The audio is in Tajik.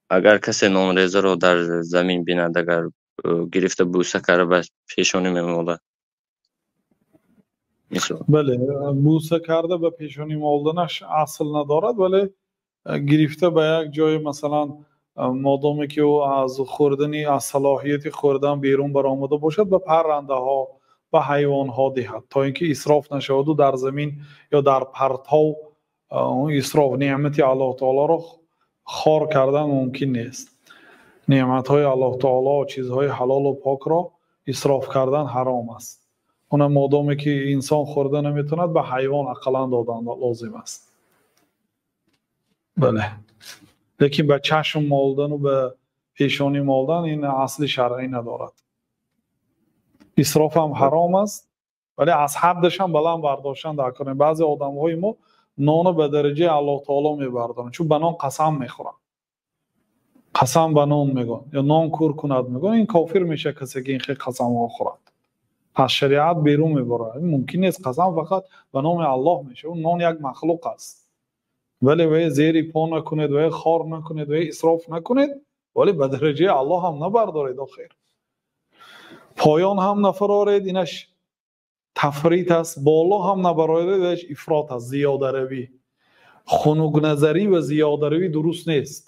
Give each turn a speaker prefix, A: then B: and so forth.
A: Агар касе нонрезаро дар замин бинад, агар гирифта бӯса карда ба пешонӣ мемолад.
B: Бале, бӯса карда ба пешонӣ молданаш асл надорад, вале гирифта ба як ҷое, масалан, модоме ки ӯ аз хӯрдани, аз салоҳияти хӯрдан берун баромада бошад, ба паррандаҳо, ба ҳайвонҳо диҳад, то ин ки исроф нашаваду дар замин ё дар партов исроф. Неъмати Аллоҳ таолоро хор кардан мумкин нест. Неъматҳои Аллоҳ таоло, чизҳои ҳалолу покро исроф кардан ҳаром аст. Она модоме ки инсон хӯрда наметавонад, ба ҳайвон ақаллан додан лозим аст. Бале, лекин ба чашм молдану ба пешонӣ молдан ин асли шаръӣ надорад. Исроф ҳам ҳаром аст, вале аз ҳаддаш ҳам баланд бардоштан дар кор. Баъзе одамҳои мо ноно ба дараҷаи Аллоҳ таоло мебардоранд, чун ба нон қасам мехӯранд, қасам ба нон мегӯянд ё нон кур кунад мегӯянд. Ин кофир мешавад касе ки ин хел қасамҳо хӯрад, аз шариат берун мебарад. Мумкин нест, қасам фақат ба номи Аллоҳ мешавад. Нон як махлуқ аст, вале вай зери по накунед, вай хор накунед, вай исроф накунед, вале ба дараҷаи Аллоҳ ҳам набардоред. Охир поён ҳам нафароред, инаш тафрит аст, боло ҳам набароред, инаш ифрот аст. Зиёдаравӣ, хунукназарӣ ва зиёдаравӣ дуруст нест.